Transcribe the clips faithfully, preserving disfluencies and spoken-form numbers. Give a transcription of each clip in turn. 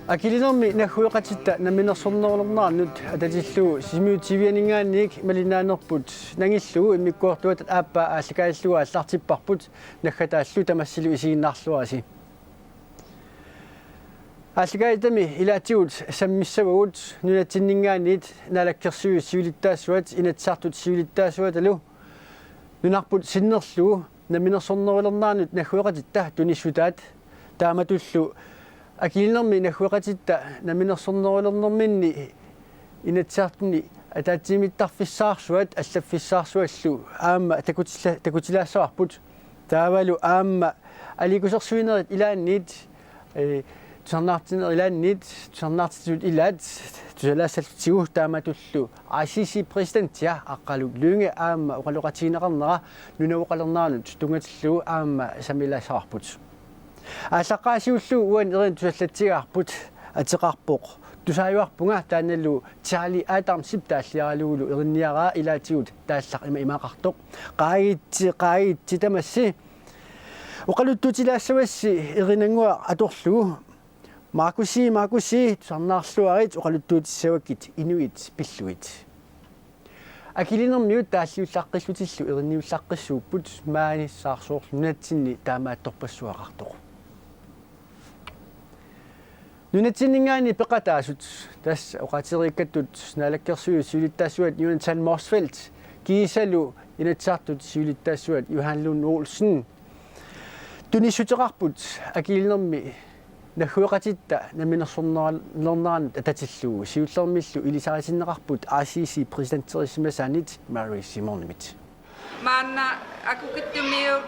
Akilinermi naggueqatitta namminersornerulernerannut atatillugu Sisimiut TV-aninngaanniit malinnaanerput nangillugu immikkoortuata aappaa aallakaatillugu aallartipparput, naggataallu tamassilu isiginnaarluarisi. Aallakaatitami ilaatigut sammissavagut nunatsinninngaanniit naalakkersuisut siulittaasuat Inatsisartut siulittaasuatalu nunarput sinnerlugu namminersornerulernerannut naggueqatitta tunissutaat, taamatullu akilinermi naggueqatitta namminersornerulernerminni Inatsisartuni ataatsimiittarfissaarsuat allaffissaarsuallu aamma takutila-, takutilaassavarput. Taavalu aamma aliikkusersuinerit ilaanniit, ee, tusarnaartitsinerit ilaanniit, tusarnaartitsisut ilaat tusalaassallugu, taamatullu I C C præsidentia Aqqaluk Lynge aamma oqaloqatigineqarnera nunavoqalernerannut tunngatillugu aamma sammilaassavarput. Aallaqqaasiullugu uani erineq tusallatsigaarput ateqarpoq Tusaajuarpunga, taannalu Charlie Adamsip taalliaralugulu erinniaraa, ilaatigut taallaq ima imaqartoq: Qaagitsi, qaagitsi tamassi. Oqaluttuutilaassavassi erinannguaq atorlugu. Markusi, Markusi, tusarnaarluarit oqaluttuutissavakkit inuit pillugit. Akilinermiut taalliullaqqillutillu erinniullaqqissuupput, maani saarsoorlu nunatsinni taamaattorpassuaqartoq. Nunatsinninngaanniit peqataasut, tassa oqaatigeriikkattut naalakkersuisut siulittaasuat Jonathan Motzfeldt kiisalu Inatsisartut siulittaasuat Johan Lund Olsen, tunissuteqarput akilinermi naggueqatitta namminersornerulernerannut atatillugu. Siullermillu ilisaritinneqarput I C C præsidenterisimasaanit Mary Simonimit. Maanna akukittumiut,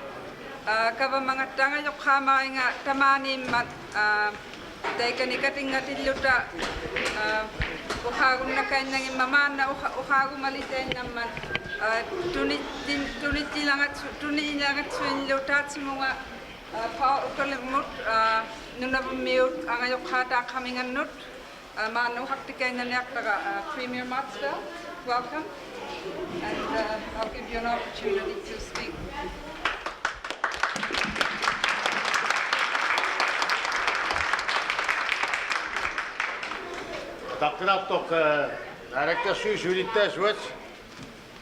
aa, kavamagatta angajoqqaamariga tamaaniimmat, aa, taikani katingatilluta, aa, oqaagunnakainnagimmat maanna oqa-, oqaagumalitainnammat, aa, tunittin-, tunitsilagatsu-, tunitsilagatsuinillu taatsimunga, aa, Paul Ukalimut, aa, Nunavummiut angajoqqaataaqqamigannut. Uh, maanna oqaqtikainnaniartara, uh, Premier Motzfeldt, welcome. And, uh, I'll give you an opportunity to speak. Ataqqinartoq, uh, naalakkersuisut siulittaasuat,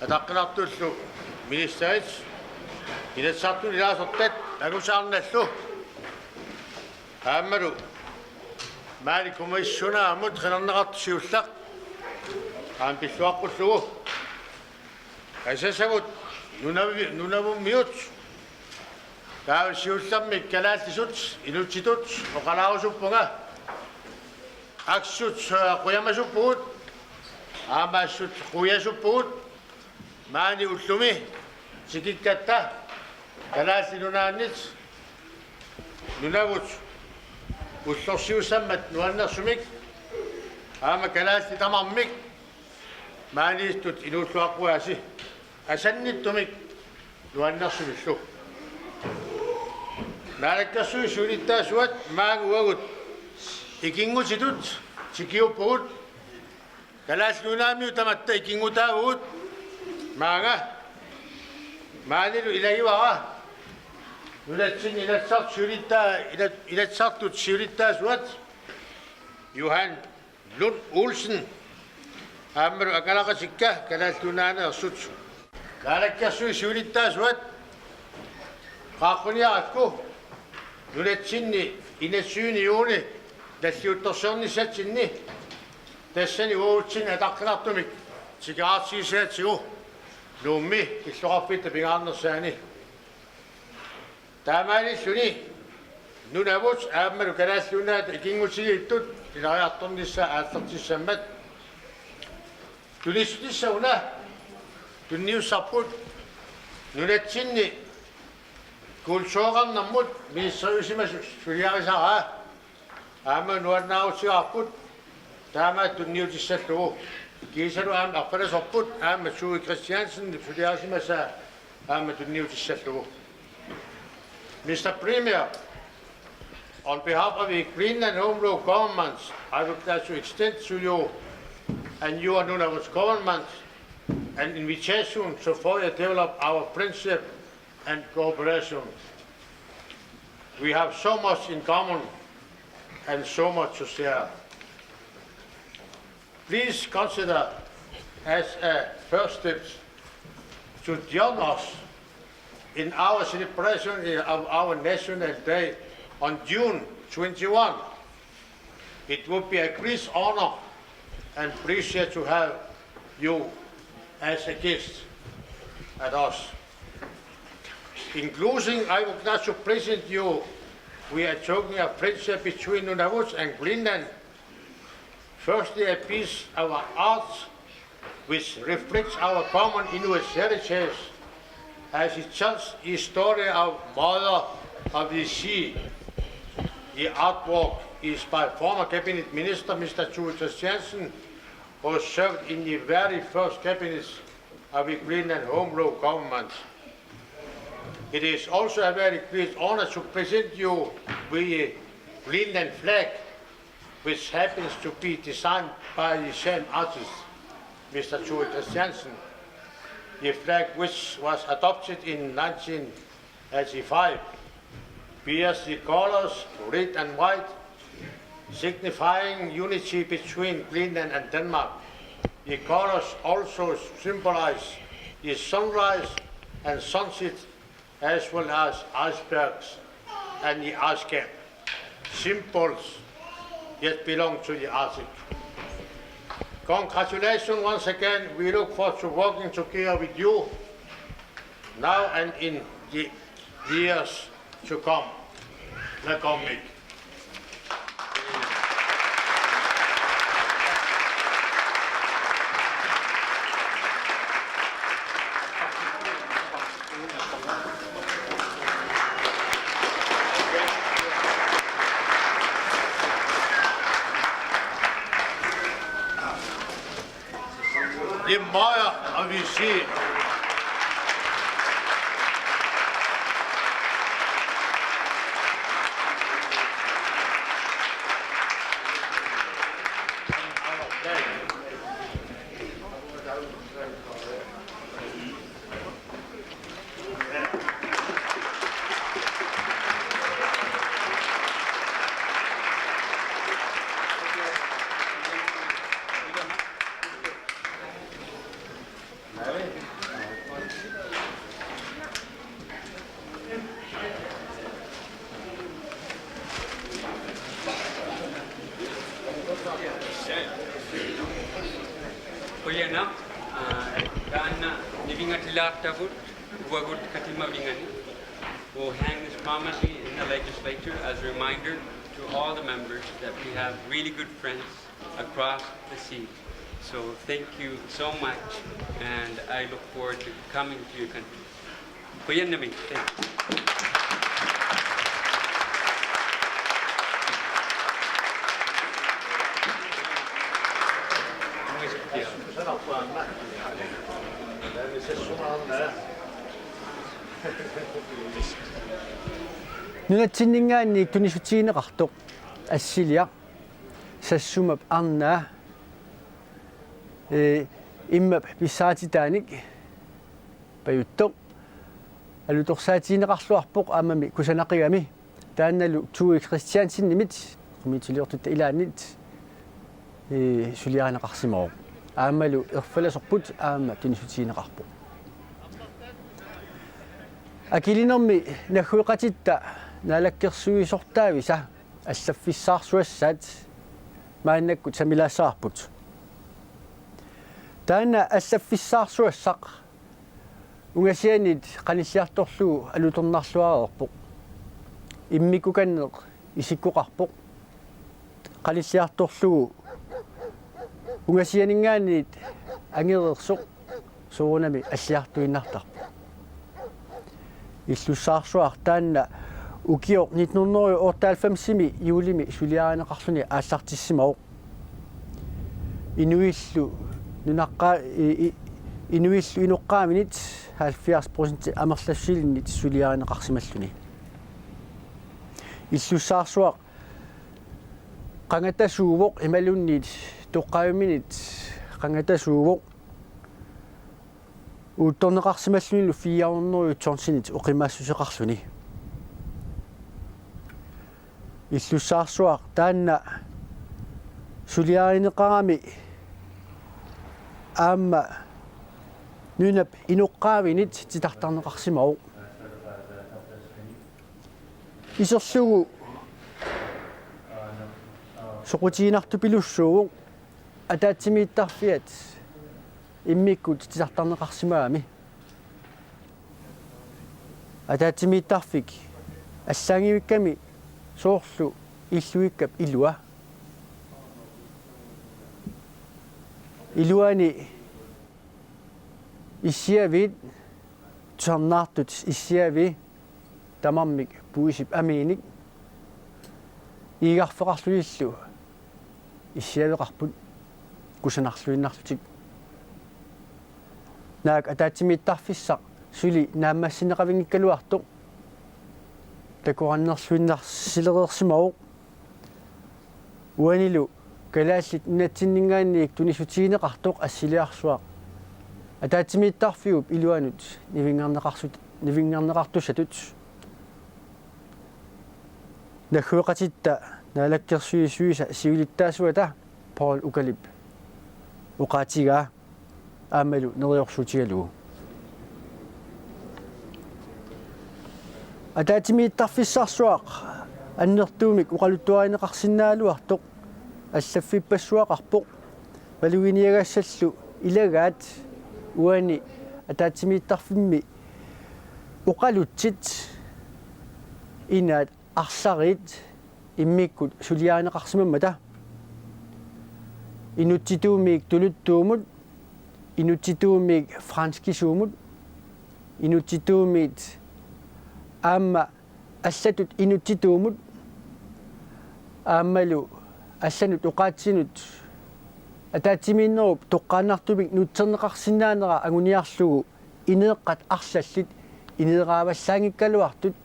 ataqqinartullu ministerit, Inatsisartuni ilaasortat, angusaarnallu. Aammalu maani kommissionærimut qinerneqartoq siulleq aamma pilluaqqullugu. Asasavut nunavi-, Nunavummiut, taava siullermik kalaallisut inuttitut oqalaarusuppunga. Assut, øh, qujamasuppugut, aamma assut quiasuppugut. Maani ullumi tikikkatta Kalaallit Nunaannit nunavut ullorsiussammat nuannersumik aamma kalaallit tamarmik maaniittut inuulluaqquaasi asannittumik nuannersumillu. Naalakkersuisut siulittaasuat maanga uagut ikinngutitut tikiuppugut. Kalaallit Nunaanniit tamatta ikinngutaavugut maanga. Maanilu ilagivara nunatsinni Inatsisartut siulittaa-, Ina-, Inatsisartut siulittaasuat Johan Lund Olsen aammalu angalaqatikka Kalaallit Nunaanneersut. Naalakkersuisut siulittaasuat qaaqquniarakku nunatsinni enogtyvende juni nalliuttorsiornissatsinni tassani uagutsinni ataqqinartumik tikeraartigissagitsigu Nuummi illoqarfitta pingaarnersaani. Taamaalilluni nunavut aammalu Kalaallit Nunaata ikinngutigiittut ilariartornissaa aallartissammat. Tunissutissaq una tunniussarput nunatsinni kultureqarnermut ministeriusimasut suliarisaraa. Aamma nuannaarutigaarput taama tunniutissallugu. Kiisalu aamma arpalasorput aamma Tove Christiansen suliarisimasaa aamma tunniutissallugu. Mister Premier, on behalf of the Greenland Home Rule government, I would like to extend to you and your Nunavut government an invitation to further develop our friendship and cooperation. We have so much in common. and so much to share. Please consider as a first step to join us in our celebration of our National Day on June twenty-one. It would be a great honor and pleasure to have you as a guest at us. In closing, I would like to present you with a token of friendship between Nunavut and Greenland. Firstly, a piece of art which reflects our common Inuit heritage as it tells the story of Mother of the Sea. The artwork is by former Cabinet Minister Mister Tue Christiansen, who served in the very first cabinet of the Greenland Home Rule government. It is also a very great honor to present you with the Greenland flag, which happens to be designed by the same artist, Mister Tue Christiansen. The flag, which was adopted in nineteen eighty-five, bears the colors red and white, signifying unity between Greenland and Denmark. The colors also symbolize the sunrise and sunset, as well as icebergs and the ice cap, symbols that belong to the Arctic. Congratulations once again. We look forward to working together with you now and in the years to come. Lekomik. Limmaja og vi siger, Qujanaq, aa, taanna nivinngatsilaartavut uagut qatimavingani. We'll hang this prominently in the legislature as a reminder to all the members that we have really good friends across the sea. So thank you so much, and I look forward to coming to your country. Qujanarmi. Thank you. Nunatsinninngaanniit tunissutigineqartoq assiliaq Sassumap arnaa, ee, immap pissarititaanik pajuttoq alutorsaatigineqarluarpoq aammami kusanaqigami, taannalu Tue Christiansenimit, eqqumiitsuliortutta ilaannit, ee, suliarineqarsimavoq. Aammalu erfalasorput aamma tunissutigineqarpoq. Akilinermi naggueqatitta naalakkersuisortaavisa allaffissaarsuassaat maannakkut sammilaassavarput. Taanna allaffissaarsuassaq ungasianiit qanilliartorlugu alutornarluareerpoq. Immikkukanneq isikkoqarpoq. Qanilliartorlugu ungasianinngaanniit angereersoq soorunami alliartuinnartarpoq. Illussaarsuaq taanna ukioq nitten hundrede og otteoghalvfems-imi juulimi suliarineqarluni aallartissimavoq. Inuillu nunaqqaa-, i-, i-, inuillu inoqqaavinit halvfjerds procent amerlassilinnit suliarineqarsimalluni. Illussaarsuaq qangatasuuvoq imaluunniit toqqaaviminit qangatasuuvoq uuttorneqarsimallunilu fire hundrede tonsinit oqimaassuseqarluni. Illussaarsuaq taanna suliarineqarami aamma nunap inoqqaavinit titartarneqarsimavoq. Iserlugu soqutiginartupilussuuvoq ataatsimiittarfiat immikkut titartarneqarsimagami. Ataatsimiittarfik allaanngivikkami soorlu illuikkap ilua. Iluani issiaviit, tusarnaartut issiavii, tamarmik puisip amiinik, iigarfeqarlunillu issiaveqarput kusanarluinnarlutik. Naak ataatsimiittarfissaq suli naammassineqavinngikkaluartoq takorannerluinnarsilereersimavoq. Uanilu Kalaallit Nunatsinninngaanniit tunissutigineqartoq assiliarsuaq ataatsimiittarfiup iluanut nivinngarneqarsut-, nivinngarneqartussatut. Naggueqatitta naalakkersuisuisa siulittaasuata Paul Ukalip oqaatigaa aammalu neriorsuutigalugu. Ataatsimiittarfissarsuaq annertuumik oqaluttuarineqarsinnaagaluartoq allaffippassuaqarpoq. Maluginiagassallu ilagaat uani ataatsimiittarfimmi oqalutsit, inaat arlariit immikkut suliarineqarsimammata. Inuttituumiit tuluttuumut, inuttituumiit franskisuumut, inuttituumiit aamma allatut inuttituumut, aammalu allanut oqaatsinut ataatsimiinnerup toqqaannartumik nutserneqarsinnaanera anguniarlugu ineeqqat arlallit ineeraavallaanngikkaluartut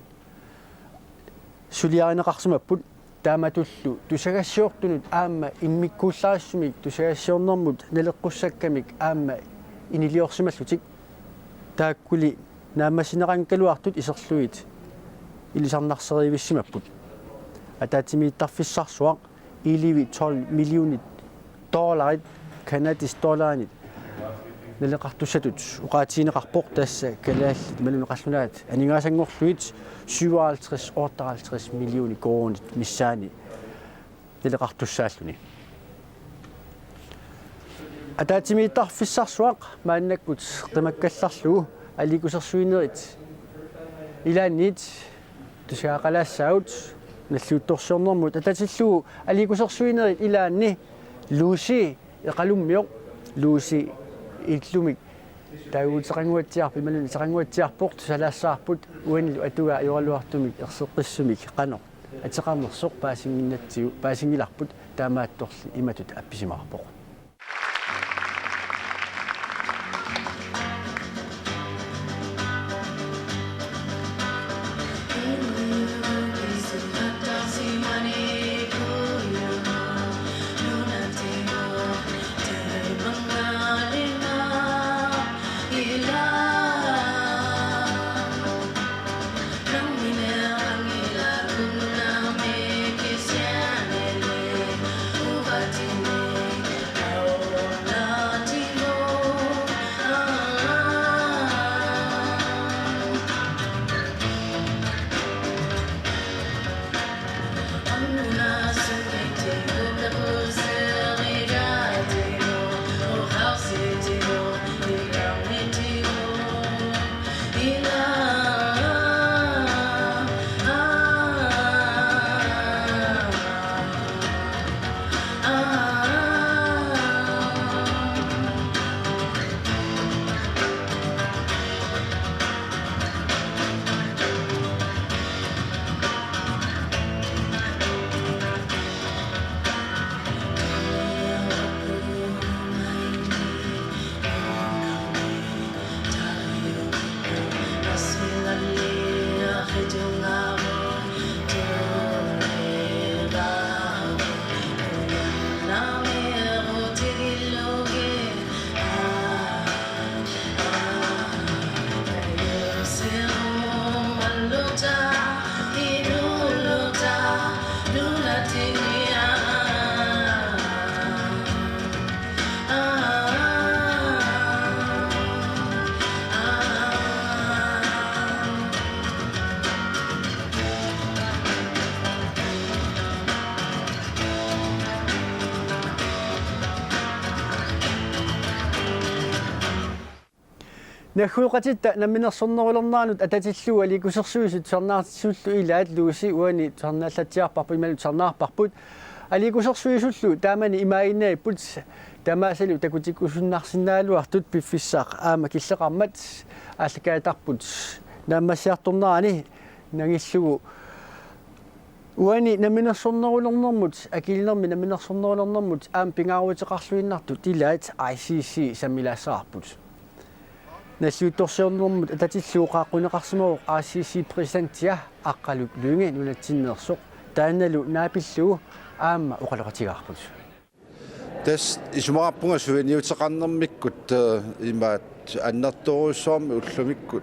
suliarineqarsimapput. Taamatullu tusagassiortunut aamma immikkuullarissumik tusagassiornermut naleqqussakkamik aamma iniliorsimallutik. Taakkuli naammassineqanngikkaluartut iserlugit ilisarnarsereerivissimapput. Ataatsimiittarfissarsuaq elleve tolv millionit dollarit, canadisk dollarinit naleqartussatut oqaatigineqarpoq, tassa kalaallit imaluunniit qallunaat aningaasanngorlugit syvoghalvtreds otteoghalvtreds millioner koruunit missaani naleqartussaalluni. Ataatsimiittarfissarsuaq maannakkut qimakkallarlugu aliikkusersuinerit ilaanniit tusagaqalaassaagut, nalliuttorsiornermut atatillugu aliikkusersuinerit ilaanni Lucy Eqalummioq. Lucy illumik taaguuteqannguatsiarpoq, imaluunniit ateqannguatsiarpoq, tusalaassavarput uanilu atugaa ajoraluartumik erseqqissumik qanoq ateqarnersoq paasinnginnatsigu paasinngilarput, taamaattorli imatut appisimavarput. Naggueqatitta namminersornerulerneranut atatillugu aliikkusersuisut tusarnaartisullu ilaat Lucy uani tusarnaallatsiarparput imaluunniit tusarnaarparput. Aliikkusersuisullu taamani imaaginnarput tamaasalu takutikkusunnarsinnaagaluartut piffissaq aamma killeqarmat aallakaatitarput naammassiartornerani nangillugu uani namminersornerulernermut, akilernermi namminersornerulernermut aamma pingaaruteqarluinnartut ilaat I C C sammilaassavarput. Nalliuttorsiornermut atatillugu qaaqquneqarsimavoq I C C præsidentia Aqqaluk Lynge nunatsinneersoq, taannalu naapillugu aamma oqaloqatigaarput. Tassa isumaqarpunga suliniuteqarnermikkut, eh, imaat annertoorujussuarmik ullumikkut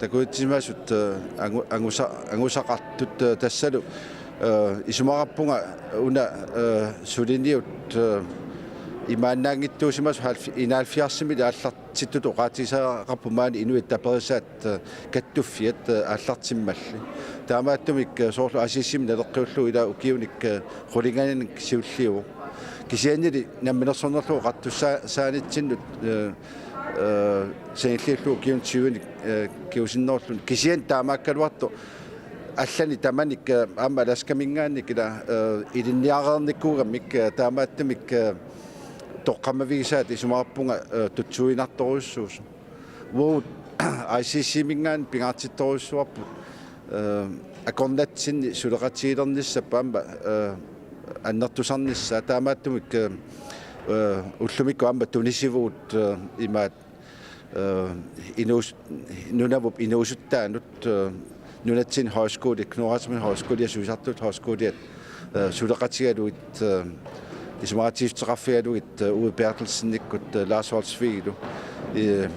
takutitsimasut, eh, angu-, angusa-, angusaqartut, eh, tassalu, eh, isumaqarpunga una, eh, suliniut, eh, imaannaanngitsuusimasut halv-, enoghalvfjerdsimi aallartittutut oqaatigisaqarpugut maani inuit taperisaat, eh, kattuffiat, eh, aallartimmalli. Taamaattumik, eh, soorlu I C C-mi naleqqiullugu ilaa ukiunik, eh, qulinganik siulliuvoq. Kisiannili namminersornerullugu oqartussaa-, saanitsinnut, eh, eh, sanilliullugu ukiunik tyvenik, eh, kingusinnerulluni. Kisianni taamaakkaluartoq allanik tamanik, eh, aamma Alaskaminngaanniit ilaa, eh, ilinniareernikuugamik, eh, taamaattumik, eh, toqqammavigisaat isumaqarpunga, eh, tutsuiginartorujussuusoq. Uagut I C C-minngaanniit pingaartittorujussuarput, eh, akornatsinni suleqatigilernissappat aamma, eh, annertusarnissaa taamaattumik, eh, eh, ullumikkut aamma tunisivugut, eh, imaat, eh, inuus-, Nunavup inuusuttaanut, eh, nunatsinni højskole, Knud Rasmussen Højskole ja Sulisartut Højskole, eh, suleqatigalugit, eh, isumaqatigiissuteqarfigalugit, eh, Uwe Berthelsenikkut, eh, Lars Holsvigilu, eh,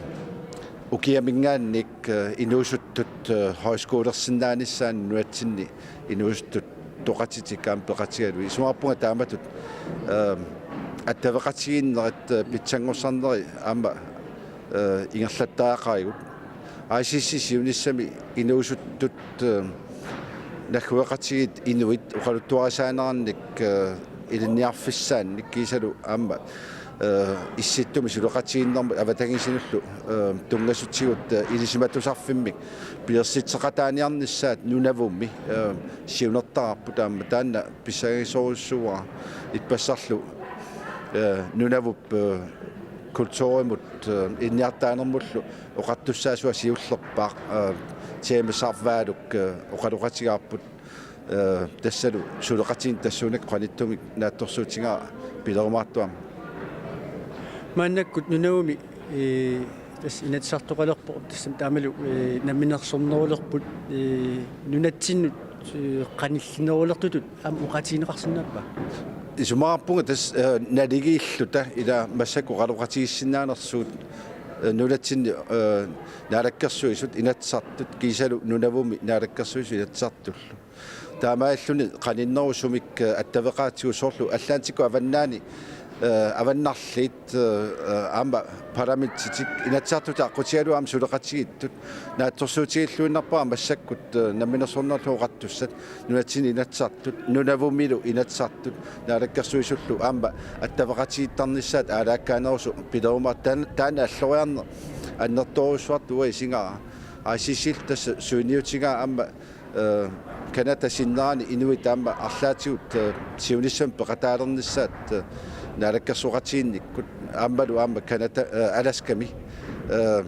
ukiaminngaanniit, eh, inuusuttut, eh, højskolersinnaanissaannut nunatsinni inuusuttoqatitik aamma peqatigalugit. Isumaqarpunga taamatut, eh, attaveqatigiinnerit, eh, pitsanngorsarneri aamma, eh, ingerlattariaqarigut. I C C siunissami inuusuttut, eh, naggueqatigiit inuit oqaluttuarisaanerannik, eh, ilinniarfissaannik kiisalu aamma, eh, Issittumi suleqatigiinnermut avatangiisinullu, eh, tunngasutigut, eh, ilisimatusarfimmik pilersitseqataaniarnissaat Nunavummi, eh, siunertaraarput aamma taanna pissangagisorujussuuara ippassarlu, eh, Nunavup, eh, kulturimut, eh, ilinniartitaanermullu oqartussaasua siullerpaaq, eh, James Arvaluk, eh, oqaloqatigaarput, eh, tassalu suleqatigiinneq tassuunakkut qanittumi naatsorsuutigaara pilerumaartuarmat. Maannakkut Nunavummi, eh, tassa Inatsisartoqalerpoq tassami taamalu, eh, namminersornerulerput, eh, nunatsinnut, eh, qanillinerulertutut aamma oqaatigineqarsinnaappaa? Isumaqarpunga tassa, eh, naligiilluta ilaa massakkut oqaloqatigiissinnaanersugut, eh, nunatsinni, eh, naalakkersuisut Inatsisartut kiisalu Nunavummi naalakkersuisut Inatsisartullu. Taamaalilluni qaninnerup sumik, eh, attaveqaatigut soorlu allaantikkut avannaani, eh, avannarliit, eh, eh, aamma parlamentitik Inatsisartut aqqutigalugu aamma suleqatigiittut naatsorsuutigilluinnarpara massakkut, eh, namminersornerullutik oqartussat nunatsinni Inatsisartut, Nunavummilu Inatsisartut, naalakkersuisullu aamma attaveqatigiittarnissaat aalaakkaanerusoq pilerumaartoq taan-, taanna alloriarneq annertoorujussuartoq uanga isigaara. I C C-llu tassa suliniutigaara aamma, eh, Canada sinnerani inuit aamma arlaatigut, eh, siunissami peqataalernissaat, eh, naalakkersoqatigiinnikkut aammalu aamma Canada, eh, Alaskami, eh,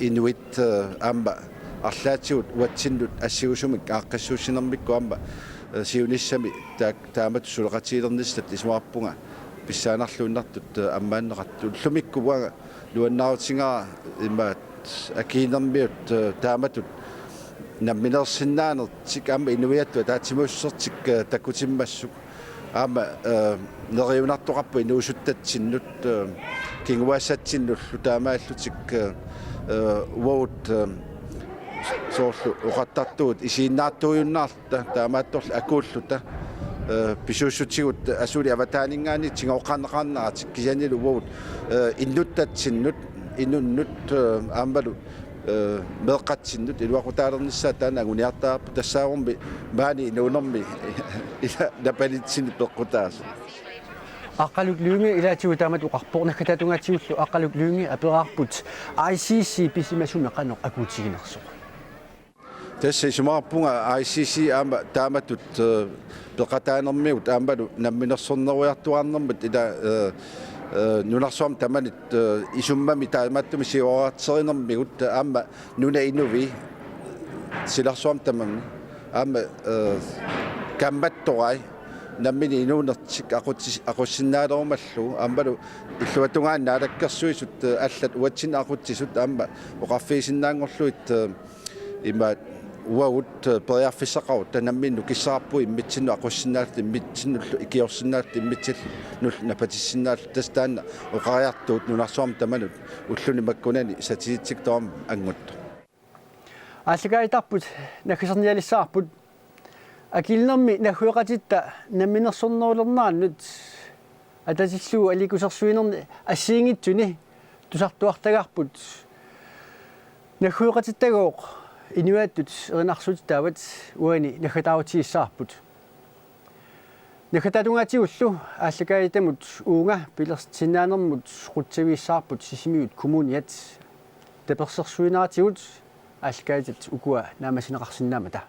inuit, eh, aamma arlaatigut uatsinnut assingusumik aaqqissuussinermikkut aamma, eh, siunissami taak-, taamatut suleqatigilernissat isumaqarpunga pissanganarluinnartut, eh, ammaanneqartut. Ullumikkut uanga nuannaarutigaara imaat akiinermiut, eh, taamatut namminersinnaanertik aamma inuiattut ataatsimuussusertik, eh, takutimmassuk. Aamma, eh, neriunartoqarpoq inuusuttatsinnut, eh, kinguaassatsinnullu taamaalillutik, eh, eh, uagut, eh, soorlu oqartartugut isiginnaartuujunnaarluta taamaattorli akuulluta, eh, pisuussutigut asuli avataaninngaanniit tigooqqaarneqarneratik kisiannili uagut, eh, innuttatsinnut, inunnut, eh, aammalu, eh, meeqqatsinnut iluaqutaalernissaat taanna anguniartaraarput tassaagummi maani inuunermi ila napanitsinnut peqqutaasut. Aqqaluk Lynge ilaatigut taamatut oqarpoq, naggataatungaatigut Aqqaluk Lynge aperaarput I C C pisimasumik qanoq akuutiginersoq. Tassa isumaqarpunga I C C aamma taamatut, eh, peqataanermigut aammalu namminersornerujussuarnermut ila, eh, eh, nunarsuarmi tamanit, eh, isummamik taamaattumik siuariartitsinermigut aamma nunap inui silarsuarmi tamanit aamma, eh, kaammattorai nammineq inuunertik aqutsis-, aqussinnaalermallugu aammalu illuatungaani naalakkersuisut, eh, allat uatsinnut aqutsisut aamma oqarfigisinnaanngorlugit, eh, imaat uagut, eh, periarfissaqarutta nammineq nukissaqarpugut immitsinnut aqussinnaalluta immitsinnullu ikiorsinnaalluta immitsinnullu napatissinnaalluta, tassa taanna oqariartuut nunarsuarmi tamanut ulluni makkunani satiitsiktorami annguttoq. Aallakaatitarput naggasernialissavarput. Akilinermi naggueqatitta namminersornerulernerannut atatillugu aliikkusersuinerni assigiinngitsuni tusartuartagarput. Naggueqatittagooq inuiattut erinarsuutit taavat uani naggataarutigissavarput. Naggataatungaatigut aallakaatitamut uunga pilersitsisinnaanernut qutsavigissavarput Sisimiut Kommuniat tapersersuineratigut aallakaatitat ukua naammassineqarsinnaammata.